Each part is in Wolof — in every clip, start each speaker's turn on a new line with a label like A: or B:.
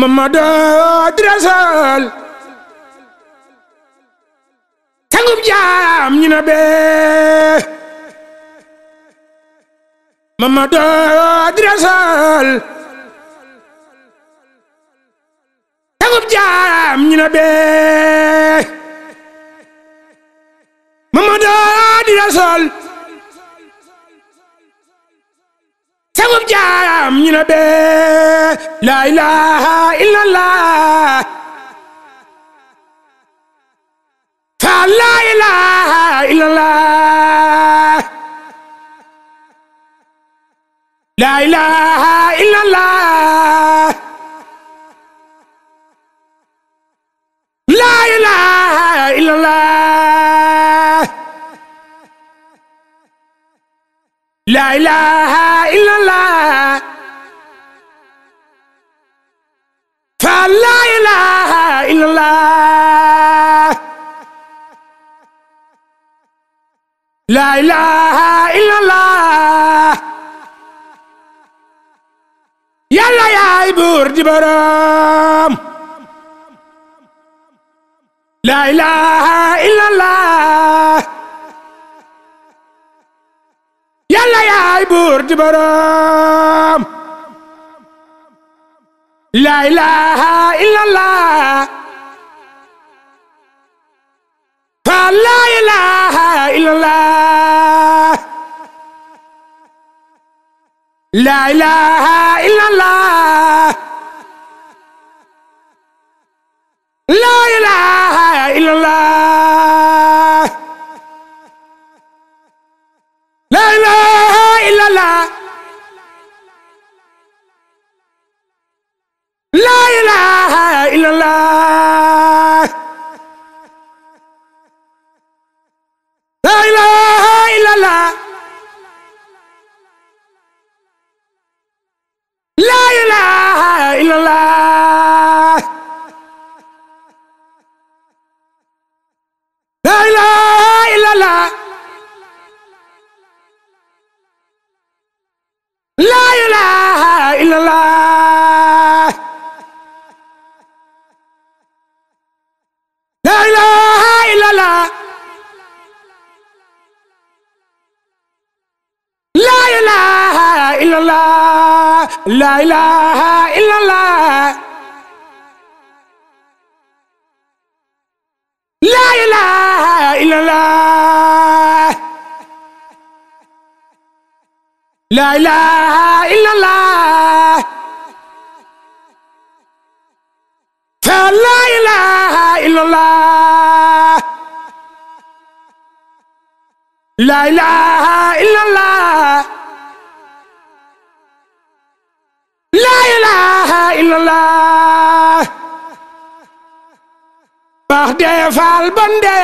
A: Mamadu Rasul sangub jaam ñi na bee Mamadu Rasul sangub jaam ñi na bee Mamadu Rasul sangub jaam ñi na bee la ilaha illallah fa la ilaha illallah la ilaha illallah la ilaha illallah la ilaha illallah fa la ilaha illallah la ilaha illallah yàlla yaay buur di boroom la ilaha illallah yàlla yaay buur di boroom la ilaha illallah fa la ilaha illallah la ilaha illallah la ilaha illallah la ilaha illallah la ilaha illallah la ilaha illallah la ilaha illallah la ilaha illallah la ilaha illallah la ilaha illallah la ilaha illallah la ilaha illallah la ilaha illallah la ilaha illallah fa la ilaha illallah la ilaha illallah la ilaha illallah baax dee faal bande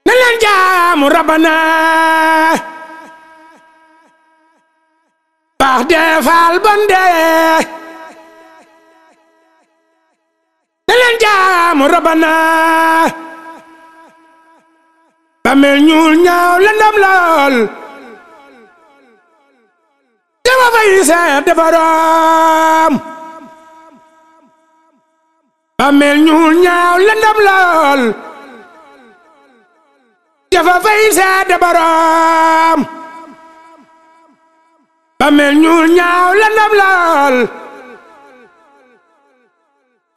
A: na leen jaamu rabbana baax dee faal bande na leen jaamu rabbana ba mel ñuul ñaaw la ndam lool dama fay seet defaroom ba mel ñuul ñaaw la ndam lool dafa fay seet defaroom ba mel ñuul ñaaw la ndam lool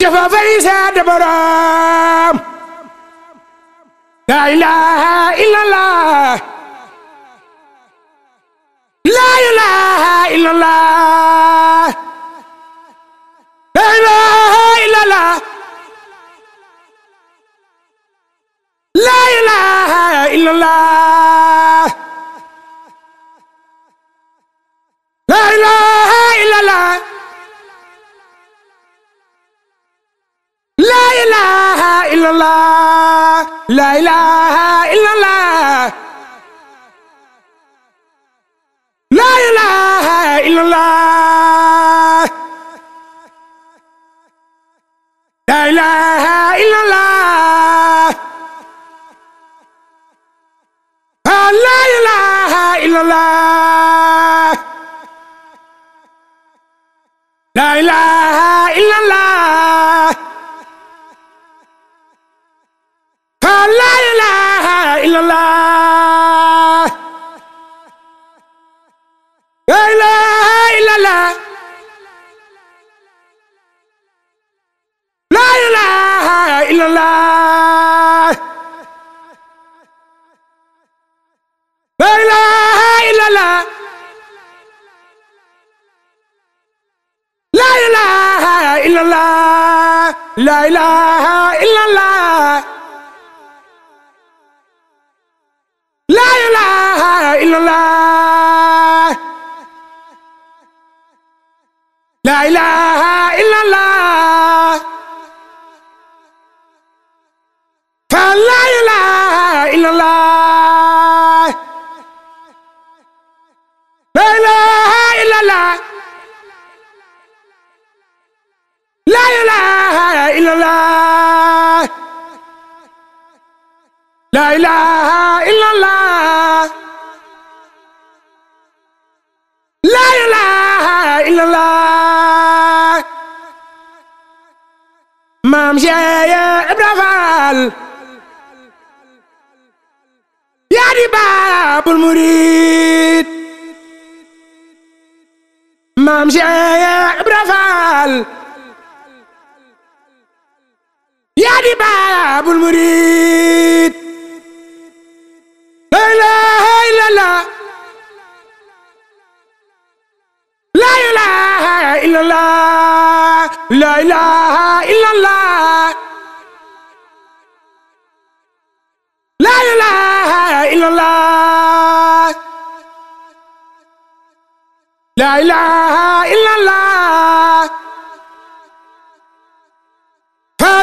A: dafa fay seet defaroom la ilaha illallah la ilaha illallah la ilaha illallah la ilaha illallah la ilaha illallah la ilaha illallah la ilaha illallah la ilaha illallah la ilaha illallah la ilaha illallah La ilaha illallah. La ilaha illallah. La ilaha illallah. La ilaha illallah. La ilaha illallah. La ilaha illallah. La ilaha illallah. La ilaha illallah. La ilaha illallah. La ilaha illallah. La ilaha illallah. La ilaha illallah. La ilaha illallah. La ilaha illallah. Maam Cheikh Ibra Fall yaa di Baabul Murid. Maam Cheikh Ibra Fall yaa di Baabul Murid. La ilaha illallah. La ilaha illallah. La ilaha illallah. La ilaha illallah. La ilaha illallah.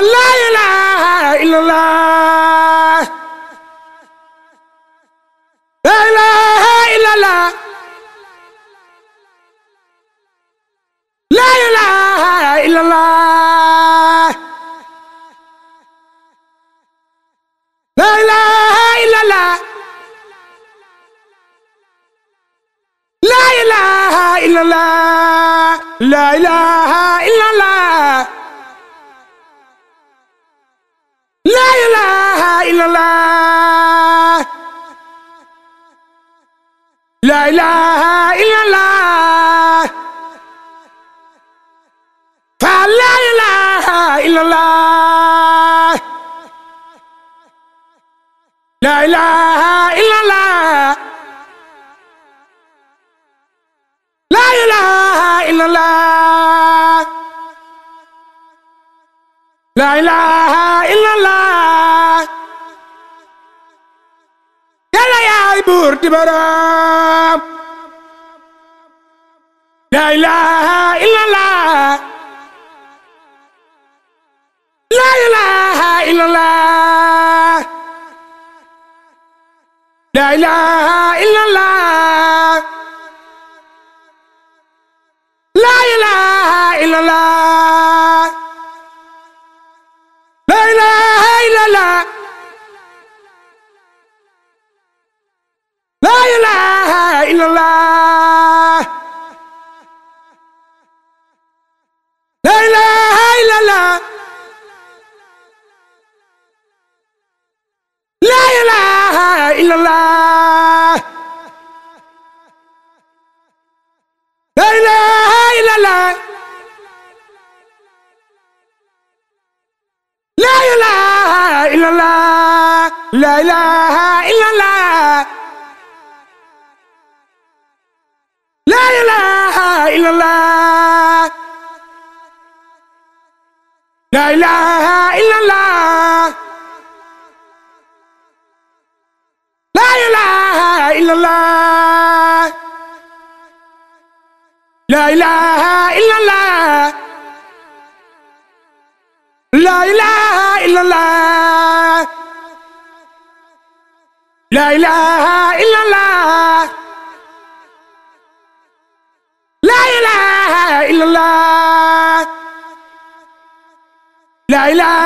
A: La ilaha illallah. La ilaha illallah. La ilaha illallah. La ilaha illallah. La ilaha illallah. La ilaha illallah. La ilaha illallah. La ilaha illallah. La ilaha illallah. La ilaha illallah. La ilaha illallah. La ilaha illallah. Yàlla yaay buur di boroom. La ilaha illallah. La ilaha illallah. La ilaha illallah. La ilaha illallah. La ilaha illallah. La ilaha illallah. La ilaha illallah. La ilaha illallah. La ilaha illallah. La ilaha illallah. La ilaha illallah. La ilaha illallah. La ilaha illallah. La ilaha illallah. La ilaha illallah. La ilaha illallah. La ilaha illallah. La ilaha illallah. La ilaha